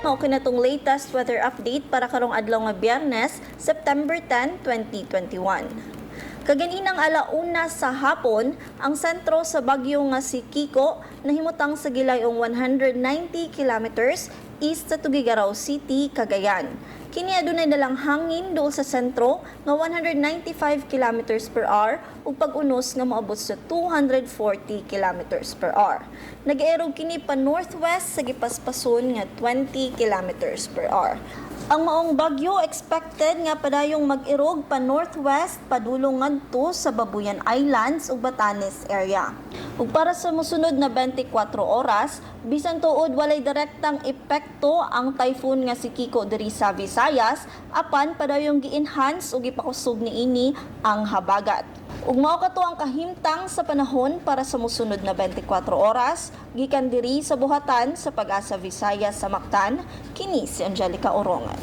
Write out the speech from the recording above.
Mao kini atong latest weather update para karong adlaw nga Biyernes, September 10, 2021. Kaganinang 1:00 sa hapon, ang sentro sa bagyo nga si Kiko nahimutang sa gilayong 190 kilometers east sa Tuguegarao City, Cagayan. Kini adunay dalang hangin duol sa sentro nga 195 kilometers per hour ug pag-unos nga moabot sa 240 kilometers per hour. Nag-erog kini pa northwest sa gipaspason nga 20 kilometers per hour. Ang maong bagyo expected nga padayong mag-irog pa northwest padulong ngadto sa Babuyan Islands ug Batanes area. Ug para sa mosunod na 24 oras, bisan tuod walay direktang epekto ang typhoon nga si Kiko diri sa Visayas, apan padayong gi-enhance ug gipakusog niini ang habagat. Ug mao kato ang kahimtang sa panahon para sa mosunod na 24 oras, gikan diri sa buhatan sa Pag-asa Visayas sa Mactan, kini si Angelica Orongan.